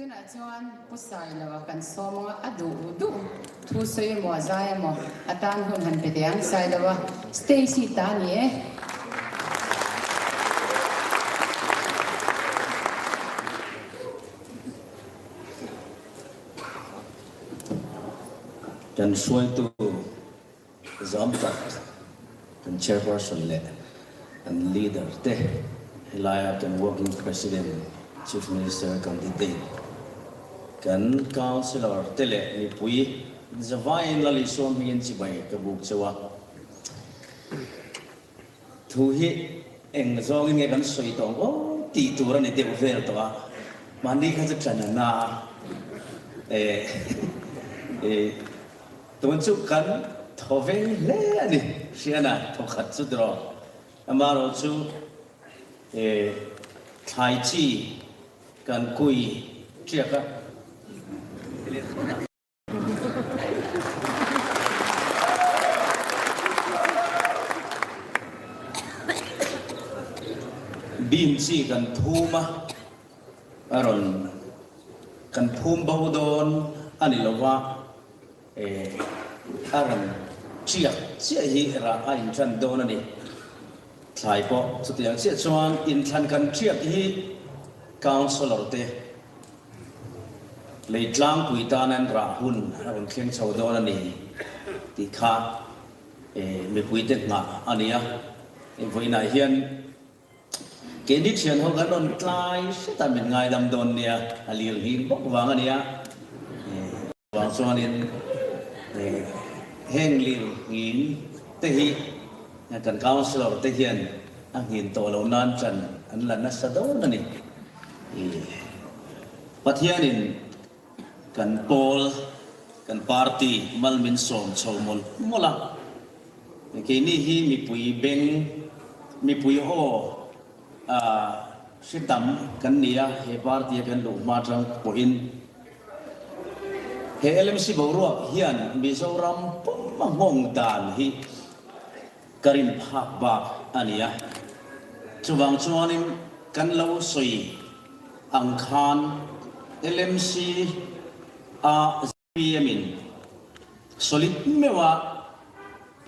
Tunah chuan Pu Sailoa kan sawm anga a duh duh thu sawi emaw a zai emaw a tan hun han pe teh ang. Sailoa stage hi ta a ni e. Kan hruaitu Zam tak kan Chairperson leh kan Leader te helaia kan Working President, Chief Minister Candidate, kan Councillor te leh mipui zavaiin Lal Isua hmingin chibai ka buk cheu a. Thu hi eng zawngin nge kan sawi tawh ang aw tih tur a ni deuh vel tawh a, mahni kha chu ṭan a na a, eh eh tun chu kan thaw veng hle a ni, Hriana thawkhat chu tiraw, amaherawh chu eh thlai chi kan kui ṭiak a. Bean chi kan phum a, a rawn kan phum bo dawn a ni lo va, eh a rawn chiak chiah hi rah a inṭan dawn a ni. Thlai pawh chutiang chiah chuan inthlan kan ṭhiak hi Councillor te Lei tlangpui tan an rah hun a rawn thleng chho dawn a ni tih kha mipuite nghah a ni a. Vawiinah hian keini thian ho kan rawn tlai hret a, min ngaidam dawn nia, a lir nghing bawk vang a nia. Vang chuanin heng lir nghin te hi kan councillor te hian a nghin tawh loh nan ṭan an la nasa dawn a ni. Pathianin kan pawl, kan party mal min sawm chho mawlh mawlh a, keini hi mipui beng, mipui aw a hre tam kan ni a, he party a kan luh hma atang pawhin he LMC boruak hian Mizoram pum a nghawng dan hi ka rin phak bak a ni a. Chuvang chuanin kan lo sawi ang khan LMC a Zpm-in solid meuha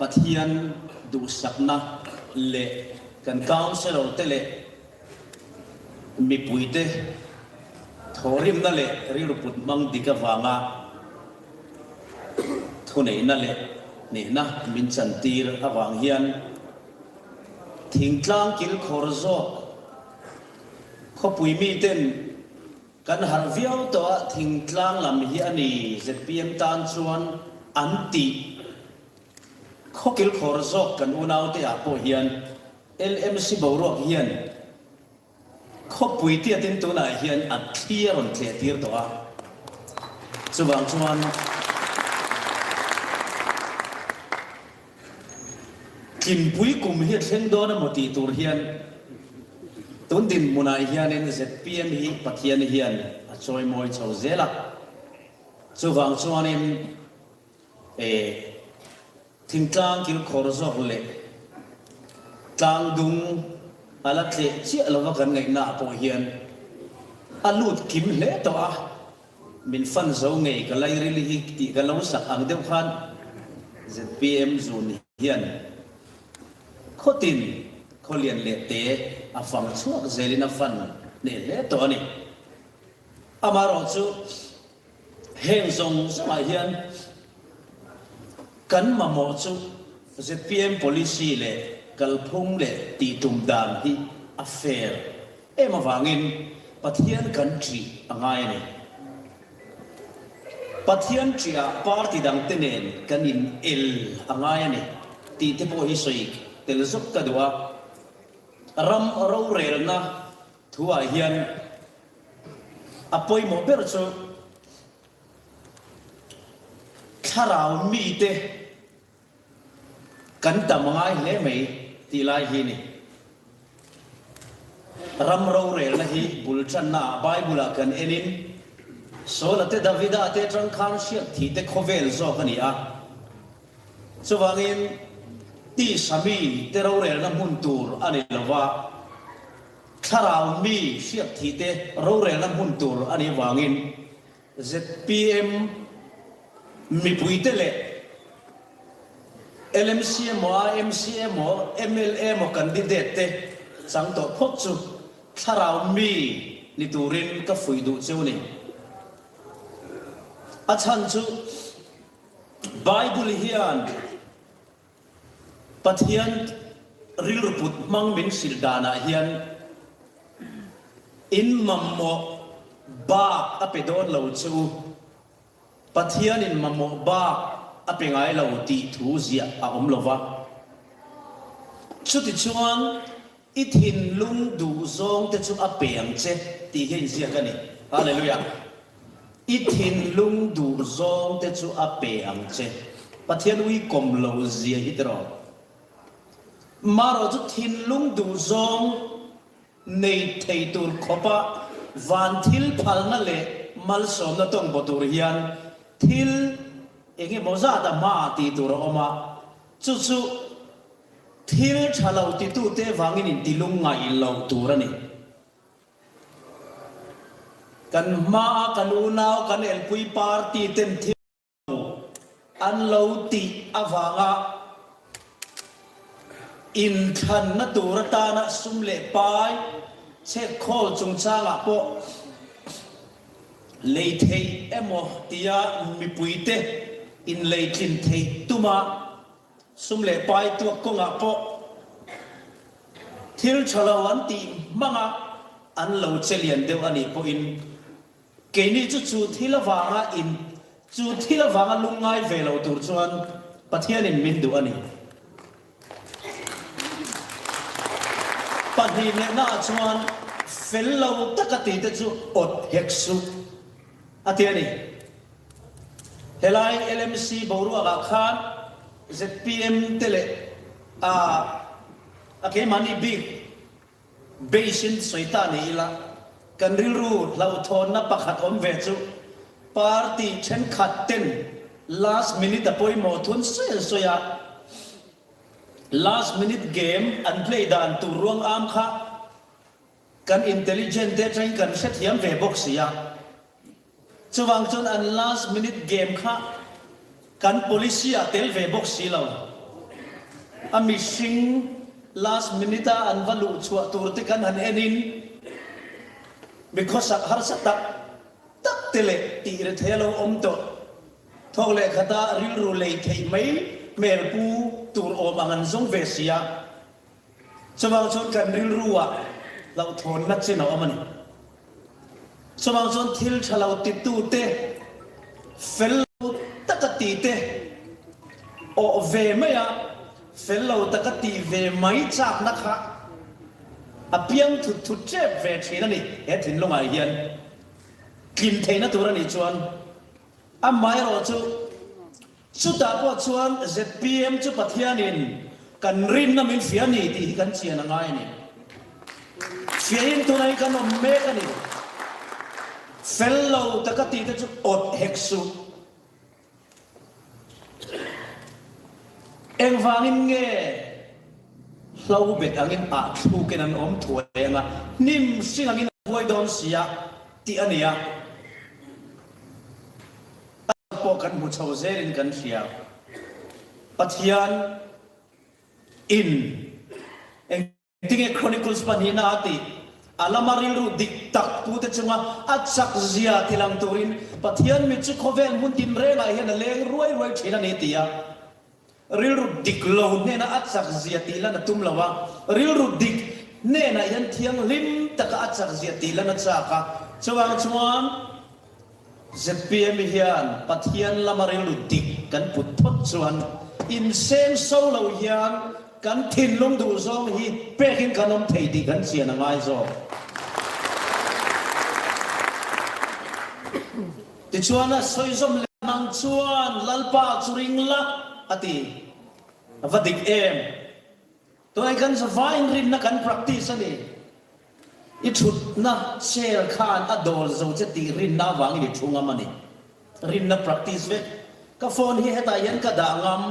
Pathian duhsakna leh kan councillor te leh mipuite thawhrimna leh rilru put hmang dik avanga thuneihna leh hnehna min chantir avang hian thingtlang kilkhawr zawk khawpui miten Kan harh viau tawh a, thingtlang lam hi a ni zpm tan chuan an tih khawkil khawr zawk kan unaute ah pawh hian LMC boruak hian khawpui tiatin tunah hian a thli a rawn tleh tir tawh a, chuvang chuan Tlimpui kum hi a thleng dawn emaw tih tur hian tun dinhmunah hianin zpm hi Pathian hian a chawimawi chho zel a. Chuvang chuanin eh thingtlang kilkhawr zawk leh tlangdung a la tleh chiah lova kan ngaihnaah pawh hian a lut kim hle tawh a. Min fan zo ngei ka lairil hi tih ka lo sak ang deuh khan zpm zun hian khawtin khawlian leh te a fang chhuak zelin a fan hneh hle tawh a ni. Amaherawh chu heng zawng zawngah hian kan mamawh chu zpm policy leh kalphung leh tihtum dan hi a fair Em avangin Pathian kan ṭih a ngai a ni. Pathian ṭihah party dangte nen kan in el a ngai a ni tih te pawh hi sawi tel zawk ka duh a. Ram rorelna thuah hian a pawimawh ber chu thlarau mite Kan tam ngai hle mai tih lai hi ni. Ram rorelna hi bul tannaah Bible-ah kan enin Saula te Davida te atang khan hriat thih te khawvel zawk a ni a. Chuvangin tisa mi te rorelna hmun tur a ni lova. Thlarau mi hriakthihte rorelna hmun tur a nih avangin zpm mipuite leh LMC emaw, AMC emaw, mla emaw candidate te chang tawh phawt chu thlarau mi ni turin ka fuih duh cheu ni. A chhan chu Bible hian Pathian rilru put hmang min hrilh danah hian in mamawh bak a pe dawn lo che u, Pathianin mamawh bak a pe ngai lo tih thu ziah a awm lo va. Chutichuan i thinlung duh zawng te chu a pe ang che tih hi a inziak a ni. Hallelujah! I thinlung duh zawng te chu a pe ang che. Pathian ui kawm lo zia hi tiraw. Marawh chu thinlung duh zawng nei thei tur khawpa van thil phalna leh malsawmna tawng baw tur hian thil eng emaw zat a hma tih tur a awm a, chu chu thil tha lo titute vangin intilung ngaih loh tur a ni. Kan hmaa kan unau kan elpui party ten thil lo an lo tih avanga inthlanna tur atana sum leh pai chhekkhawl chungchangah pawh lei theih emaw tia mipuite inleitlin theih tuma Sum leh pai tuak kawngah pawh thil tha lo an tih hmanga an lo che lian deuh a nih pawhin keini chu chu thil avanga in chu thil avanga lungngai ve lo tur chuan Pathianin min duh a ni. Pahnihnehnah chuan fel lo taka tihte chu awt hek suh a ti a ni. Helai LMC boruakah khan zpm te leh a a keimahni bik base in sawi ta ni ila, kan rilru hlauhthawnna pakhat awm ve chu party thenkhat ten last minute a pawimawh thun sawi an sawi a, last minute game an play dan tur ruang am kha kan intelligent te atangin kan hrethiam ve bawk si a. Chuvang chuan an last minute game kha kan policy ah tel ve bawk si lo. A mihring last minute a an va luh chhuah tur te kan han en in mi khawsak harsa tak tak te leh tih rethei a lo awm tawh. Thawk leh khata rilru lei theih mai hmel pu tur awm ang an zawng ve si a. Chuvang chuan kan rilru ah hlauhthawnna chin a awm a ni. Chuvang chuan thil tha lo titute, fel lo taka tite awh ve mai a, fel lo taka tih ve mai chakna kha a piang thut thut tep ve thin a ni. He thinlungah hian tlin theihna tur a nih chuan amaherawhchu, Chutah pawh chuan zpm chu Pathianin kan rinna min hria ni tih hi kan chian a ngai a ni. Hriain tunah hi kan awm mek a ni. Fel lo taka tih te chu awt hek suh. Engvangin nge hlo bet angin ah thlukin an awm thuai anga hnim hring angin an huai dawn sia tih a ni a. A pawh kan hmu chho zelin kan hria. Pathian in engtinge Chronicles pahnihna a tih? A lama rilru dik tak pute chunga a chak zia ti lang turin Pathian mit chu khawvel hmun tinrengah hian a leng ruai ruai thin a ni ti a. Rilru dik lo hnena a chak zia tih lan a tum lo a, rilru dik hnenah hian thianghlim taka a chak zia tih lan a chak a. Chuvang chuan zpm hian Pathian lama rilru dik kan put phawt chuan inseng so lo hian kan thinlung duh zawng hi pekin kan awm thei tih kan chian a ngai zawk. Tichuan a sawi zawm leh nang chuan Lalpa chu ring la a ti. A va dik em? Tunah kan zavaiin rinna kan practice a ni. I thutna chair khan a dawl zo che tih rinna avangin i thu ngam a ni. Rinna practice vek. Ka phone hi hetah hian ka dah ngam.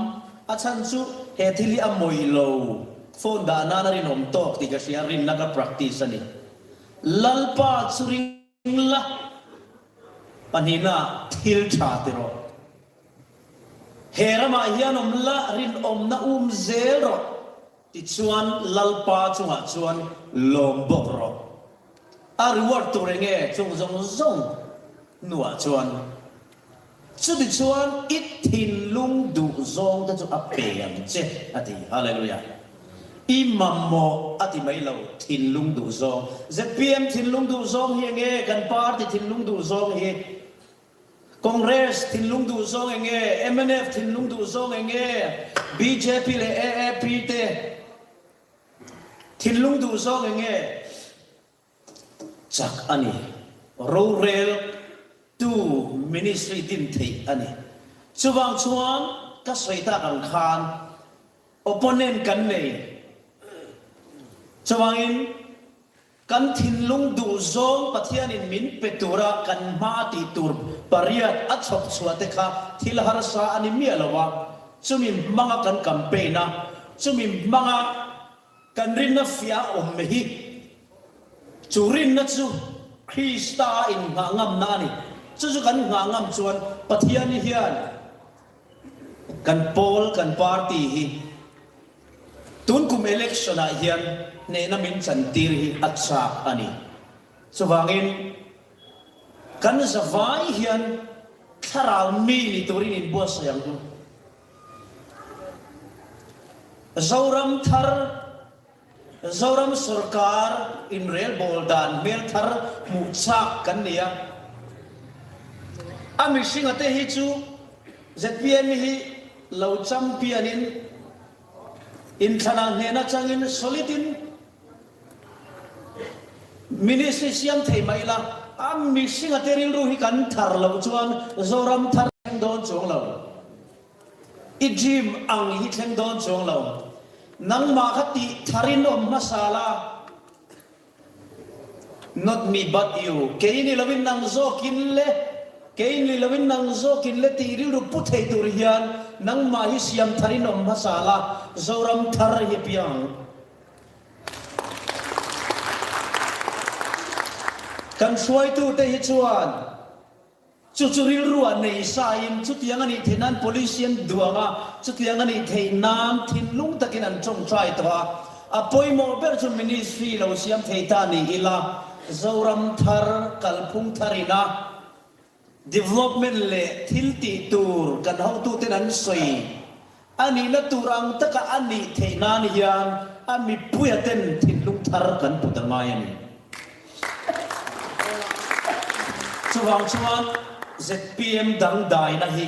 A chhan chu he thil hi a mawi lo. Phone dah nan a rinawm tawk tih ka hria, rinna ka practice a ni. Lalpa chu ring la, pahnihna thil tha ti rawh. He ramah hian awm la, rinawmna um zel rawh, tichuan Lalpa chungah chuan lawm bawk rawh. A reward tur enge chung zawng zawng hnuah chuan Chutichuan i thinlung duh zawng te chu a pe ang che, a ti. Hallelujah! I mamawh a ti mai lo, thinlung duh zawng. Zpm thinlung duh zawng hi enge? Kan party thinlung duh zawng hi? Congress thinlung duh zawng enge? Mnf thinlung duh zawng enge? Bjp leh AAP te thinlung duh zawng enge? Chak a ni. Rorel tu ministry din theih a ni. Chuvang chuan ka sawi tak ang khan opponent kan nei. Chuvangin kan thinlung duh zawng Pathianin min pe tura kan hma tih tur pariat a chhawp chhuah te kha thil harsa a ni miah lo a, chumi hmanga kan campaign a, chumi hmanga Kan rinna fiah a awm hi. Chu rinna chu Krista a innghah ngamna a ni. Chu chu kan nghah ngam chuan Pathian hian kan pawl, kan party hi tun kum election ah hian hnehna min chantir hi a chak a ni. Chuvangin kan zavai hian thlarau mi ni turin inbuatsaih ang u. Zoram thar, Zoram sorkar inrelbawl dan hmel thar hmuh chak kan ni a. A mihringa te hi chu zpm hi lo champion in inthlanah hnehna changin solid in ministry siam thei mah ila a mihringa te rilru hi kan thar loh chuan Zoram thar thleng dawn chuang lo. I dream ang hi thleng dawn chuang lo. Nangmah kha tih tharin awm hmasa la. Not me but you, kei ni loin nang zawkin le, kei ni loin nang zawkin le tih rilru pu thei tur hian nangmah hi siam tharin awm hmasa la, Zoram thar hi piang ang. Kan hruaitute hi chuan Chu chu rilru ah nei sain chutiang a nih theih nan police an duang a, chutiang a nih theih nan thinlung takin an tawngtai tawh a. A pawimawh ber chu ministry lo siam thei ta ni ila, Zoram thar, kalphung thar ina development leh thil tih tur kan hotuten an sawi A nihna tur ang taka a nih theih nan hian a mipuia ten thinlung thar kan put a ngai a ni. Chuvang chuan zpm dangdaina hi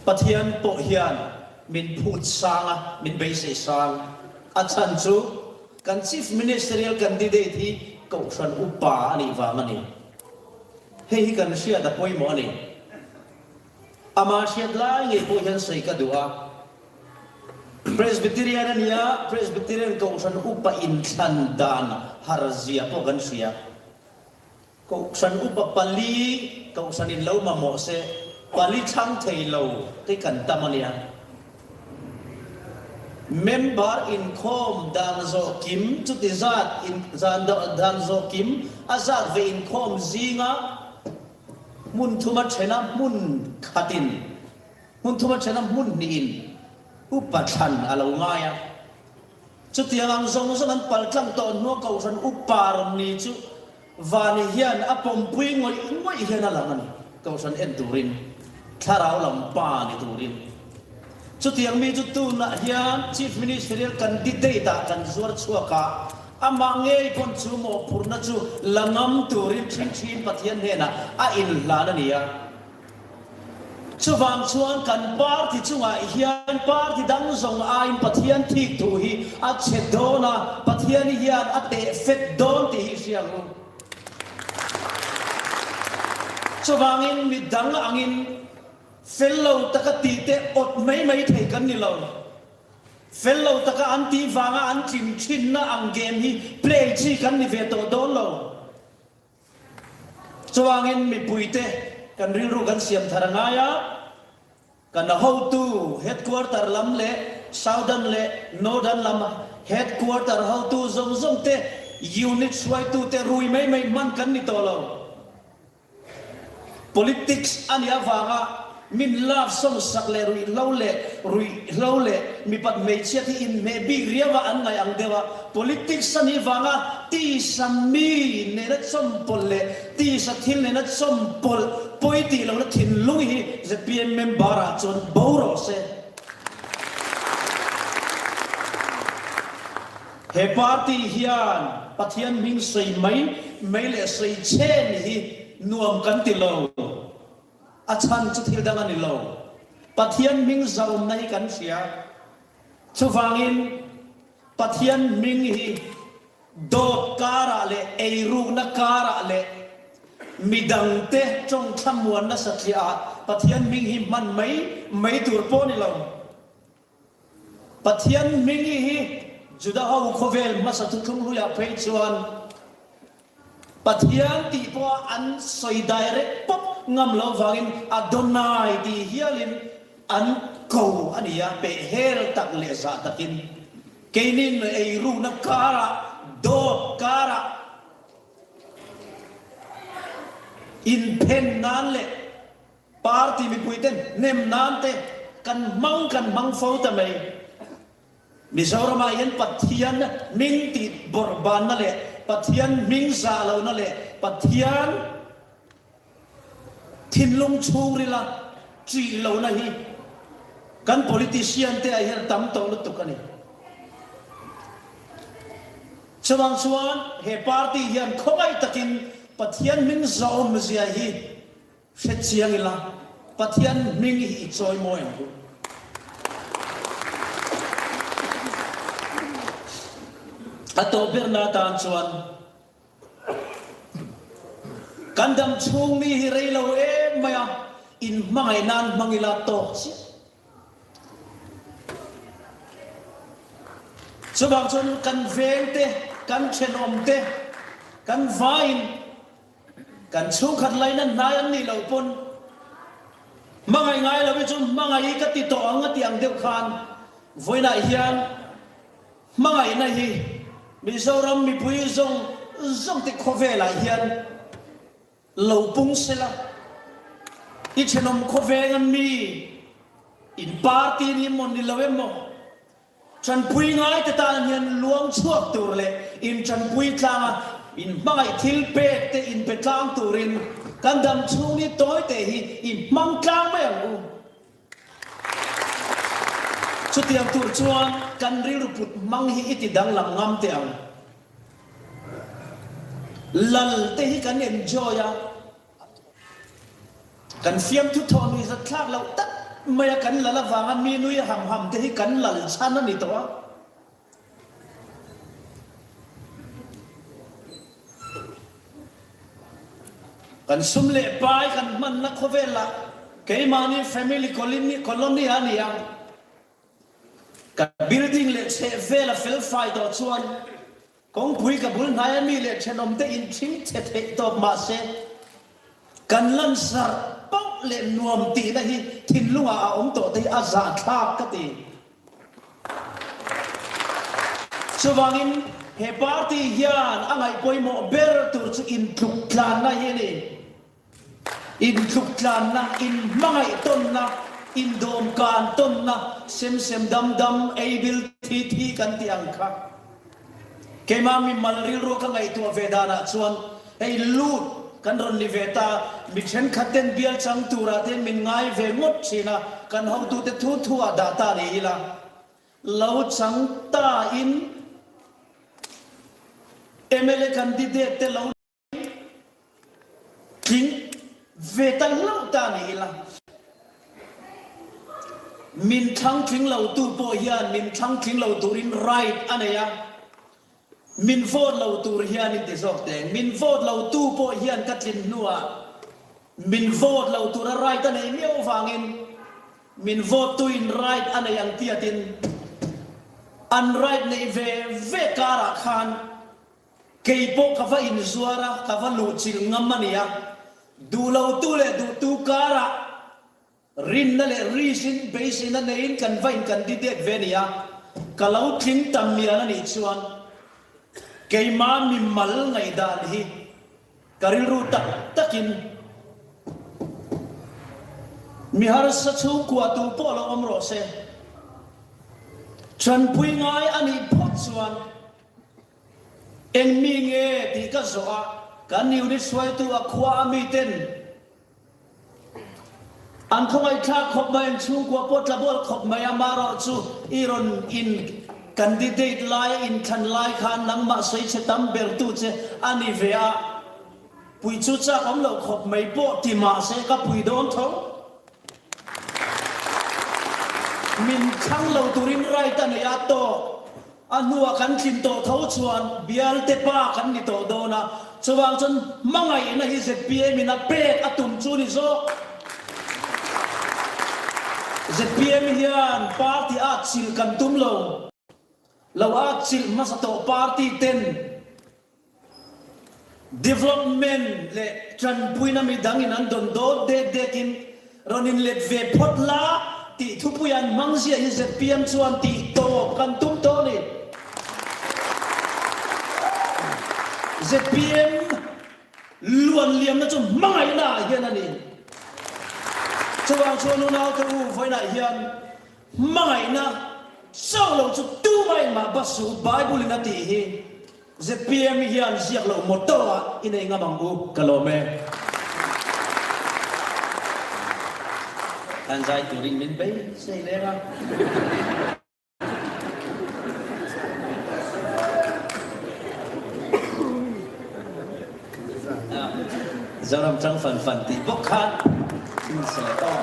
Pathian pawh hian min phut sang a, min beisei sang. A chhan chu kan Chief Ministerial candidate hi Kohhran Upa a nih vang a ni. Hei hi kan hriat a pawimawh a ni. Amah hriat lai ngei pawh hian sawi ka duh a. Presbyterian a nia, Presbyterian Kohhran upa inthlan dan har zia pawh kan hria. Kohhran upa pali Kohhran in lo mamawh se, pali thlang thei lo te kan tam a nia. Member inkhawm dan zawh kim chuti zat in dan zawh kim a zat ve inkhawm zinga Hmun thuma thena hmun khatin, hmun thuma thena hmun hnihin upa thlan a lo ngai a. Chutiang ang zawng zawng an pal tlang tawh hnua Kohhran upa rawn ni chu Vani hian a pawmpui ngawih ngawih hian a lang a ni, Kohhran en turin, thlarau lam pa ni turin. Chutiang mi chu tunah hian Chief Ministerial candidate ah kan zuar chhuak a, amah ngei pawn chu mawhphurhna chu la ngam turin ṭhin Pathian hnenah a inhlan a ni a. Chuvang chuan kan party chungah hian party dang zawng aiin Pathian thik thu hi a chhe dawn a, Pathian hian a teh fet dawn tih hi hria ang u. Chuvangin midang angin Fel lo taka tih te awt mai mai thei kan ni lo. Fel lo taka an tih vanga an tlin thinna ang game hi play chi kan ni ve tawh dawn lo. Chuvangin mipuite kan rilru kan siam thar a ngai a, kan hotu headquarter lam leh southern leh northern lam headquarter hotu zawng zawng te. Unit hruaitute rui mai mai hman kan ni tawh lo. Politics a nih avanga min love song sak leh ruihhlo leh ruihhlo leh mipat hmeichhia hi inhmeh bik riau a an ngaih ang deuh a, politics a nih vanga tisa mi nena chawmpawlh leh tisa thil nena chawmpawlh pawi tih lohna thinlung hi zpm member ah chuan bo rawh se. He party hian Pathian hming sawi mai mai leh sawi chen hi nuam kan ti lo. A chhan chu thil dang a ni lo. Pathian hming zaumna hi kan hria. Chuvangin Pathian hming hi dawt karah leh eirukna karah leh midangte tawng thlamuanna satliah ah Pathian hming hi hman mai mai tur pawh a ni lo. Pathian hming hi Juda ho khawvel hmasa thuthlung hluiah phei chuan Pathian tih pawha an sawi direct pawp ngam loh vangin Adonai tih hialin an ko a ni a, pehhel tak leh zah takin keinin eirukna karah, dawt karah inphen nan leh Party mipuiten hnem nan te kan hmang kan hmang fo ta mai. Mizoramah hian Pathian hming tih bawrhbanna leh Pathian hming zah lohna leh Pathian thinlung chhungrila chih lohna hi kan politician te ah hian a tam tawh lutuk a ni. Chuvang chuan he party hian khawngaih takin Pathian hming zahawmzia hi Hre chiang ila, Pathian hming hi i chawi mawi ang u. A tawh berna atan chuan kan dam chhung mi hi rei lo em mai a, in hmangaih nan hmang ila tawk chiah. Chuvang chuan kan veng te, kan thenawm te, kan vaiin Kan chhungkhat laina hnai an nih loh pawn hmangaih ngai lo hi chu hmangaih hi ka ti tawh ang a ti ang deuh khan vawiinah hian hmangaihna hi Mizoram mipui zawng zawng te khawvelah hian lo pung sela i thenawm khawvenga mi in party ni emaw ni lo emaw Ṭanpui ngaite tan hian luang chhuak tur leh inṭanpui tlanga inhmangaih thil pek te inpe tlang turin kan dam chhung ni tawi te hi i hmang tlang mai ang u. Chutiang tur chuan kan rilru put hmang hi i ti danglam ngam teh ang. Lal te hi kan enjoy a. Kan fiamthu thawh nui zat thlak loh tak mai a kan lal avanga mi nui ham ham te hi kan lal chhan a ni tawh a. Kan sum leh pai kan hmanna khawvelah keimahni family colony a ni a. Ka building leh chhehvel a felfai tawh chuan Kawngpui ka bul hnai a mi leh thenawm te in thing chhe theih tawp mah se, kan lansarh pauh leh nuam tihna hi thinlungah a awm tawh te hi a zahthlak ka ti. Chuvangin he party hian a ngaih pawimawh ber tur chu intluktlanna hi a ni. Intluktlanna, inhmangaih tawnna, indawmkan tawnna, sem sem dam dam, ei bil thi thi kan tih ang kha. Keimah mi mal rilru ka ngaihtuah ve danah chuan hei lut kan rawn ni ve ta, mi thenkhat ten bial chang turah te min ngai ve ngawt thin a, kan hotute thu thu ah dah ta ni ila, lo chang ta in mla candidate te lo Tling ve ta hlauh ta ni ila, min thlang tling lo tu pawh hian min thlang tling lo turin right a nei a, min vote lo tur hian in ti zawk teh. Min vote lo tu pawh hian ka tlin hnuah min vote lo tura right a nei miau vangin min vote tuin right a nei ang tiatin an right neih ve ve karah khan Kei pawh ka va inzuar a, ka va luhchilh ngam a nia. Duh lotu leh duhtu karah rinna leh risin beiseina neiin kan va in candidate ve a nia. Ka lo tling tam mial a nih chuan. Keima mimal ngaihdan hi ka rilru tak takin mi harsa chhungkua tu pawh lo awm rawh se. Tanpui ngai a nih phawt chuan eng mi nge tih ka zawh a, kan unit hruaitu a khua a miten An khawngaihthlak khawp mai, an chhungkua pawh tla bawl khawp mai a, marawh chu i rawn in candidate lai a inthlan lai khan nangmah sawichhe tam ber tu che a ni ve a, pui chu chak awm loh khawp mai pawh ti mahse ka pui dawn tho. Min thlang lo turin right a nei a tawk. A hnuah kan tlin tawh tho chuan bialte pa kan ni tawh dawn a, chuvang chuan hmangaihna hi zpm in a pek a tum chu ni zawk. Zpm hian party a chilh kan tum lo, lo a chilh hmasa tawh party ten Development leh tanpuina midangin an dawn dawt dek dekin rawn inlet ve phawt la tih thupui an hmang ziah hi zpm chuan tih tawp kan tum tawh a ni. Zpm luanliamna chu hmangaihna ah hian a ni. Chuvang chuan unaute u vawiinah hian hmangaihna chauh lo chu tumah engmah bas u Bible in a tih hi. Zpm hian ziak loh motto ah i nei ngam ang u, ka lawm e. An zai turin min beisei leng a. Zoram chang fan fan tih bawk khan min sa leh tawh.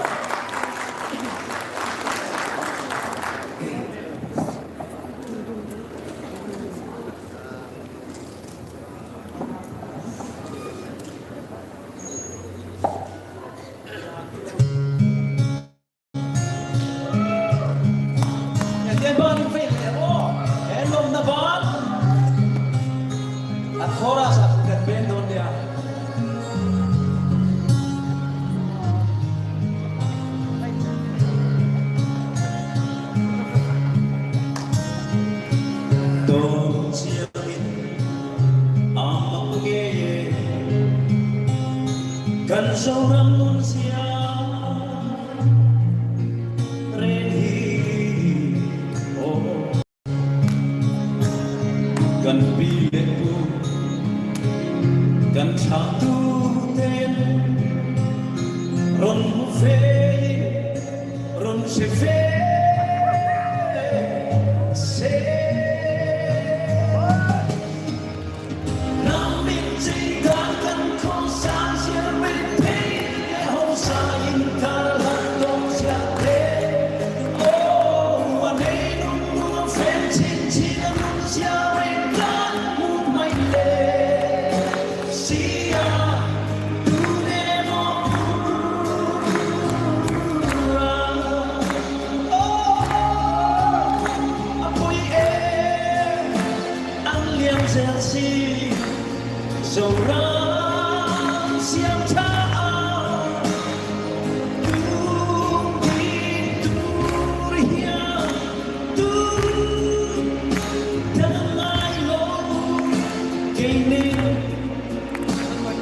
Tawn chiangin a mak ngei e, kan Zoram nun zia reng hi aw. Kan pi leh pu, kan thlahtu ten rawn hmu ve in rawn hre ve se. Ram in chei dan kan khawsa zir mai phei leh hausa in kar hlat tawk chiah te. Aw a nei nung nuam fem chin chin a nun zia reng dan hmu mai le sia tune maw pura. Aw a pui em. An liam zel si Zoram siam tha a tum din tur hian tu dan ngai lo keini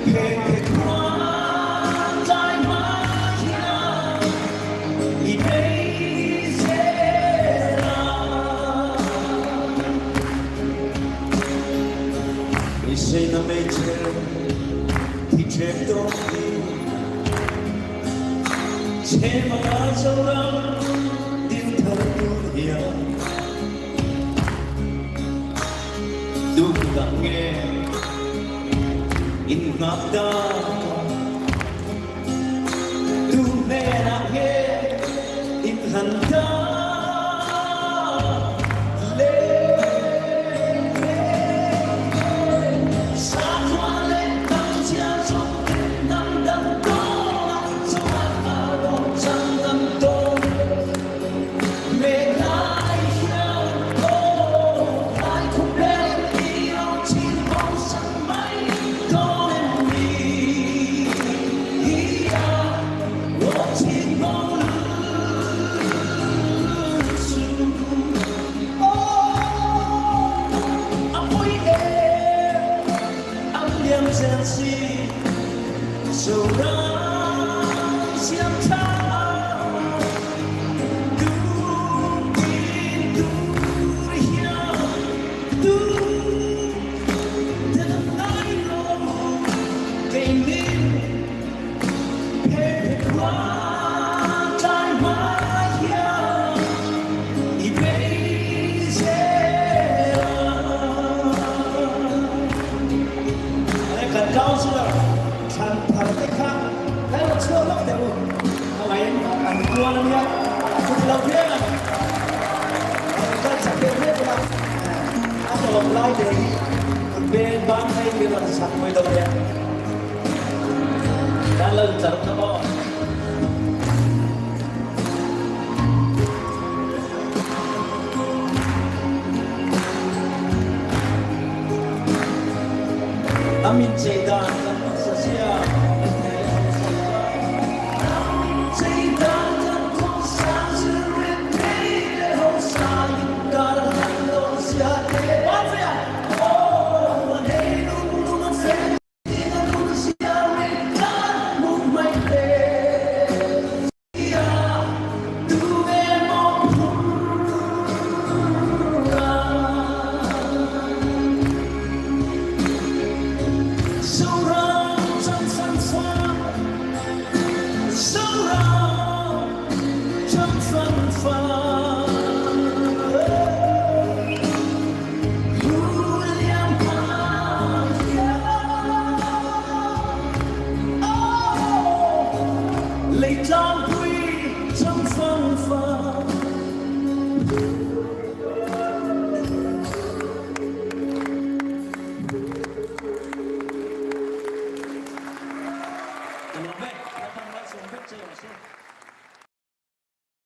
phe phe khuan tlai hma hian i bei zel a. Beiseina hmeichhe thi ṭhep tawh hi Chhema Zoram din thar tur hian Duh tak nge in nghak tak a Tu hnenah nge in hlan ta le? Sakhua leh hnam chhia chawp te hnam dang tawnah chuan a rawn chang kan tawn mek lai hian aw lai khum leh i rawn chhir bo sak mai dawn em ni? Ram siam tha tum tin tur hian tu te kan ngai lo keini phe phe khua tlai hma hian i bei zel ang. Kan councillor thlan thar te kha kan rawn chhuak lawk teh u. A ngaiin an kual a nia, chuti lo piang ang. Rawn kal chak deuh hlek ula, a tawp lai ber hi kut beng bang phei min rawn chak pui dawn nia. Kan lo intlar na aw. A min chei dan kan hmasa sia rethei hausa A min chei dan kan hmasa zir rethei leh hausa inkar han dawn sia te Aw a nei lung lung a fel in a lung sia rethei hmuh hmaih te Leitlangpui chang fang fang. Ka lawm e, Lalpan malsawm vek che rawh se.